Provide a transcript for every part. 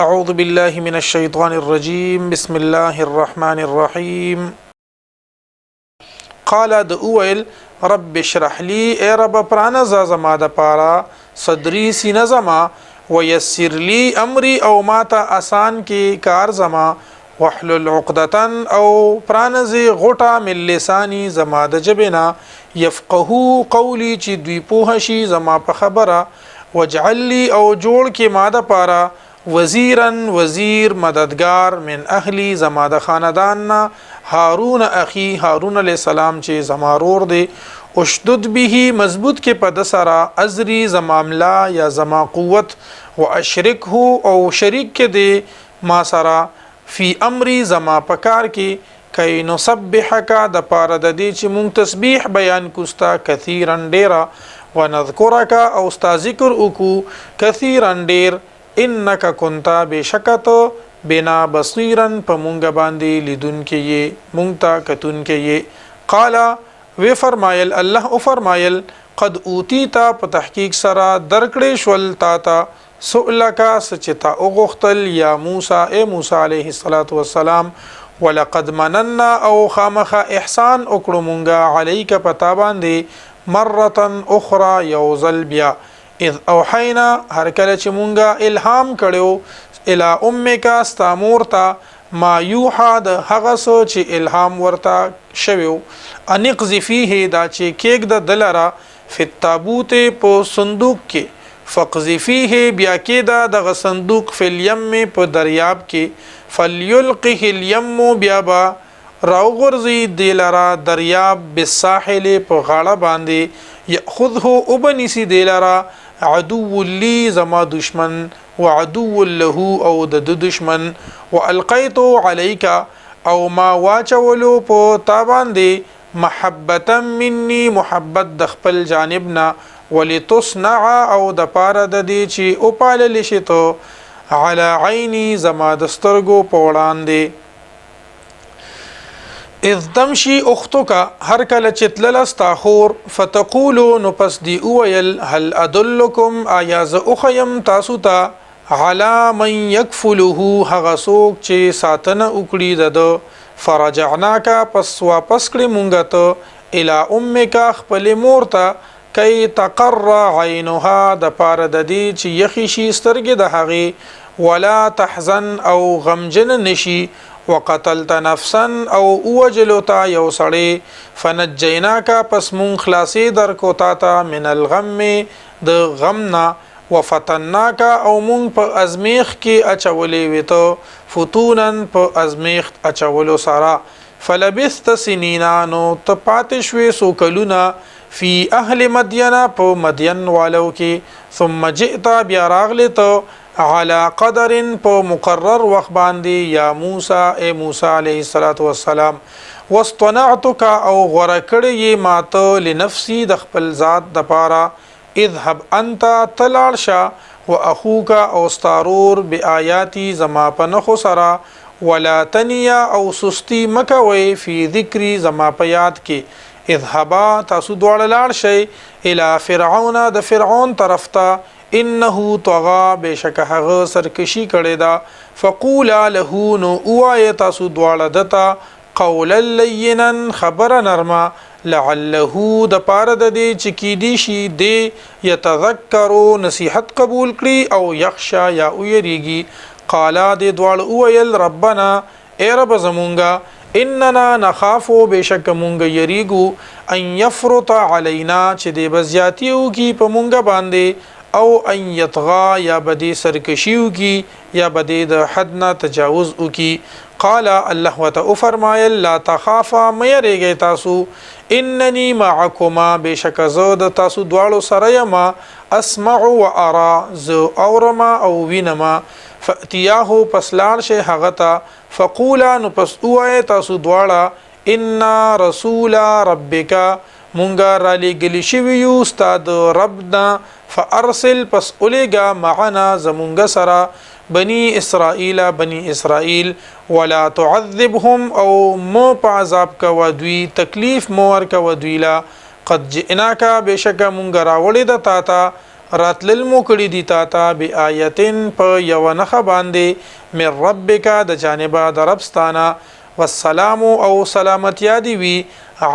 اعوذ بالله من الشیطان الرجیم بسم الله الرحمن الرحیم. قال د اویل رب اشرح لي، ای رب پرانزه زما د پاره صدري سینه زما، ويسر لي امري او ماته اسان کې کار زما، واحلل عقدة او پرانزه غټه من لساني زما د جبنا، يفقهو قولي چې دوی پوه شي زما په خبره، واجعل لي او جوړ کې ما د پاره وزیرا وزیر مددگار، من اهلی زما د خاندان نه، هارون اخی هارون علیہ السلام چې زما رور دی، اشدد به مضبوط کې په د سره ازری زما ملا یا زما قوت، واشرکه او شریک کې دی ما سره، فی امری زما پکار کې، کای نسبحک د پاره د دې چې مونږ تسبیح بیان کوستا، کثیرا ډیرا، ونذکرک او ستا ذکر وکو، کثیرا ډیر، انک کنت بشکت بنا بصیرا په مونږ باندې لیدونکې یې، مونږ ته کتونکې یې. قال وی فرمایل الله او فرمایل قد اوتیتا په تحقیق سره درکړې شول تا ته سؤلک سچتا اوغختل یا موسی، ای موسی علیه الصلاة والسلام، ولقد مننا او خامخ احسان وکړو مونږه علیک پتا باندې مره اخرى یوزل بیا، اذ اوحینا هر کله چې مونږه الهام کړو الی امک ستا مور ته، ما یوحا د هغه څه چې الهام ورته شوی، ان اقذفیه دا چې کېږده دلره، فی التابوت په صندوق کې، فقذفیه بیا کېده دغه صندوق، فی الیم په دریاب کې، فلیلقه الیم بیا به راوغورځي دی لره دریاب، بالساحل په غاړه باندې، یأخذه وبنیسي دی لره عدو لی زما دشمن، وعدو له او د دشمن، والقیت علیک او ما واچولو په تا باندې محبتا مني محبت د خپل جانب نه، ولتصنع او د پاره د دې چې اوپالل شي ته علی عیني زما د سترګو په وړاندې. اذ تمشي اختک هر کله چې تلله ستا خور، فتقولو نو پس دی وویل هل ادلکم آیا زه وښیم تاسو ته علی من یکفله هغه څوک چې ساتنه وکړي د ده، فرجعناک پس واپس کړې مونږ ته الی امک خپلې مور ته، کي تقر عینها د پاره د دې چې یخې شي سترګې د هغې، ولا تحزن او غمجن نشي، وقتلت نفسا او ووجلو تا یو سړی، فنجیناک پس مونږ خلاصې درکو تا ته من الغم د غم نه، وفتناک او مونږ په ازمیښت کې اچولې وې ته فتونا په ازمیښت اچولو سره، فلبثت سنینا نو ته پاتې شوې څو کلونه، فی اهل مدینه په مدین والو کې، ثم جئت بیا راغلې ته علی قدر په مقرر وخت باندې یا موسی ای موسی علیه الصلاة والسلام، واصطنعتک او غوره کړې یې ماته لنفسي د خپل ذات دپاره، اذهب انت ته لاړ شه و اخوک او ستا رور بآیاتي زما په نښو سره، ولا تنیا او سستی مه کوئ فی ذکري زما په یاد کې، اذهبا تاسو دواړه لاړ شئ الی فرعون د فرعون طرف ته، انه طغا بېشکه هغه سرکشي کړې ده، فقولا له نو ووایئ تاسو دواړه ده ته قولا لینا خبره نرمه، لعله د پاره د دې چې کیدی شي دی یتذکرو نصیحت قبول کړي او یخشا یا ویریږي. قالا دې دواړو وویل ربنا ای رب زمونږه اننا نخافو بېشکه مونږ یریږو ان یفرط علینا چې دی به زیاتی وکړي په مونږ باندې، او ان یطغا یا به دی سرکشي وکړي یا به دی د حد نه تجاوز وکړي. قال الله ورته وفرمایل لا تخافا مه یریږئ تاسو، انني معکما بېشکه زه د تاسو دواړو سره یم، اسمع و ارا زه اورم او وینم، فأتیاه پس لاړ شئ هغه ته، فقولا نو پس ووایئ تاسو دواړه انا رسول ربک مونږه رالیږلي شوي یو ستا د رب نه، فارسل پس ولیږه معنا زمونږ سره بني اسرائیل بني اسرائیل، ولا تعذبهم او مه په عذاب کوه دوی، تکلیف مه ورکوه دوی له، قد جئناک بېشکه مونږ راوړې ده تا ته راتلل مو کړي دي تا ته بآیتن په یوه نښه باندې من ربک د جانبه د رب ستا نه، والسلام او سلامتیا دې وي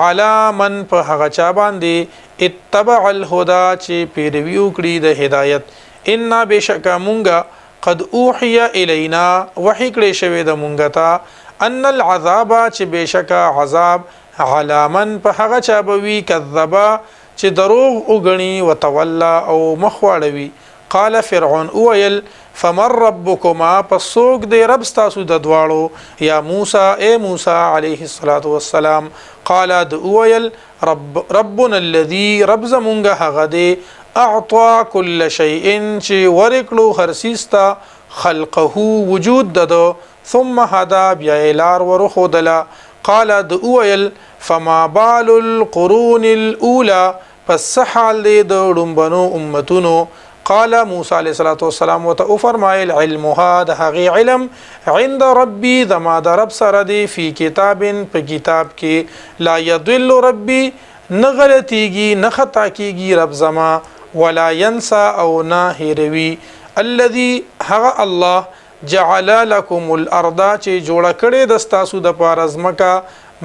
علی من په هغه چا باندې اتبع الهدی چې پیروي وکړي د هدایت، انا بېشکه مونږ قد اوحی الینا وحی کړې شوې ده مونږ ته ان العذاب چې بېشکه عذاب علی من په هغه چا به وي کذب چې دروغ وګڼي وتولی او مخ واړوي. قال فرعون وویل، فمن ربکما پس څوک دی رب ستاسو د دواړو؟ یا موسی ای موسی علیه الصلاة والسلام. قال ده وویل، رب ربنا الذي رب زمونږ هغه دی اعطا کل شیء چې ورکړو هر څیز ته خلقه وجود د ده ثم هدا بیا یې لار وروښودله. قال ده وویل، فما بال القرون الاولي پس څه حال دی د ړومبنو امتونو؟ قال موسی علیه الصلاة والسلام ورته وفرمایل، علمها د هغې علم عند ربي زما د رب سره دی فی کتاب په کتاب کې، لا یضل ربي نه غلطیږي نه خطا کیږي رب زما، ولا ینسا او نه هیروي، الذي هغه الله جعل لکم الارض چې جوړه کړې ده ستاسو دپاره ځمکه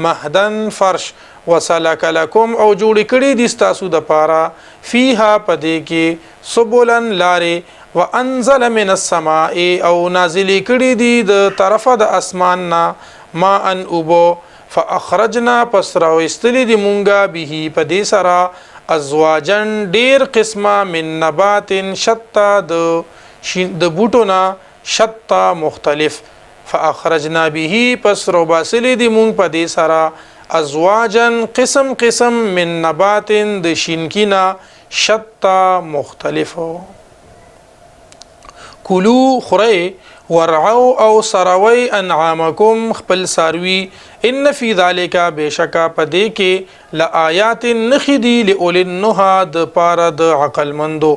مهدا فرش، وسلک لکم او جوړې کړې دي ستاسو دپاره فیها په دې کې سبلا لارې، وانزل من السماء او نازلې کړې دي د طرفه د اسمان نه ماء اوبه، فاخرجنا پس راویستلي دي مونږه به په دې سره ازواجا ډېر قسمه من نبات شتی د بوټو نه شتی مختلف، فاخرجنا به پس روباسلي دي مونږ په دې سره ازواجا قسم قسم من نبات د شینکي نه شتی مختلف. کلو خورئ ورعو او سروئ انعامکم خپل څاروي، ان فی ذلک بېشکه په دې کې لآیات نښې دي لأولی النهی د پاره د عقلمندو.